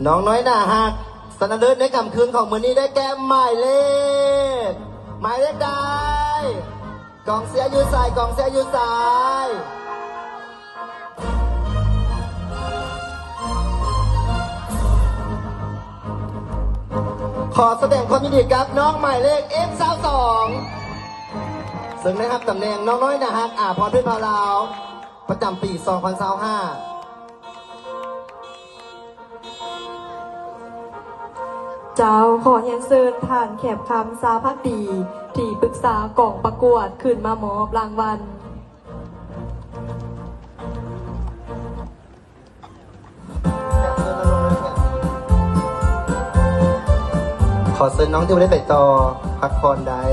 ນ້ອງນ້ອຍໜ້າຮັກ ຊະນະເລີດໃນຄ່ຳຄືນຂອງມື້ນີ້ໄດ້ແກ່ໝາຍເລກ ໝາຍເລກໃດ? ກອງເຊຍຢູ່ໃສ? ກອງເຊຍຢູ່ໃສ? ຂໍສະແດງຄວາມຍິນດີກັບນ້ອງໝາຍເລກ ເອັຟຊາວສອງ ເຊິ່ງໄດ້ຮັບຕຳແໜ່ງນ້ອງນ້ອຍໜ້າຮັກ ອາພອນເພັດພາລາວ ປະຈຳປີສອງພັນຊາວຫ້າ. ເຈົ້າ, ຂໍຮຽນເຊີນທ່ານ ແຄບຄຳ ຊາພັກດີ ທີ່ປຶກສາກອງປະກວດ ຂຶ້ນມາມອບລາງວັນ. ຂໍເຊີນນ້ອງທີ່ບໍ່ໄດ້ໄປຕໍ່ ພັກຜ່ອນໄດ້.